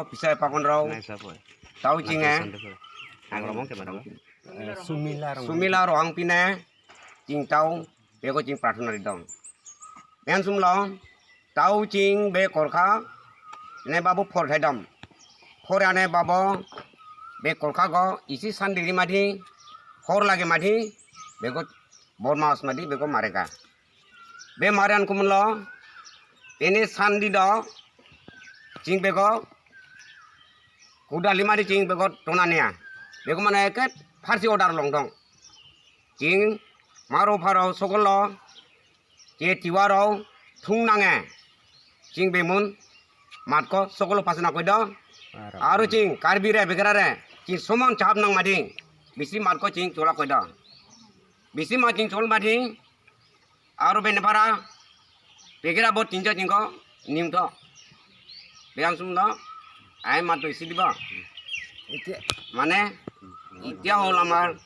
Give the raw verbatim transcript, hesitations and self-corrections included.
Pisai pakon rao. Tau chinge. Sumila rao. Sumila rao ang pine. Ching tau. Bego ching prarthana ri dong. Yang sumlo. Tau ching be korkha. Ne babo phor thai dom. Phor ane babo. Be korkha go. Isi sandi ri madi. Phor lage madi. Bego. Borma os madi. Bego marega. Be marian kumlo, ini sandi do, ching bego, kuda lima di ching bego tonania. Bego mana eket, pharsi order long dong. Ching, maro pharo sokolo, che tiwaro, thung nange. Ching bemun, matko sokolo pasna koido. Aru ching, karbi re, begera re, ching somon chap nang mading. Bisi matko ching chola koido. Bisi ma ching chol mading. Aro bene para, pegera bo tinja jingko, nim to. Beyang sum do, ai ma to isi diba. Mane, itia ho lamar,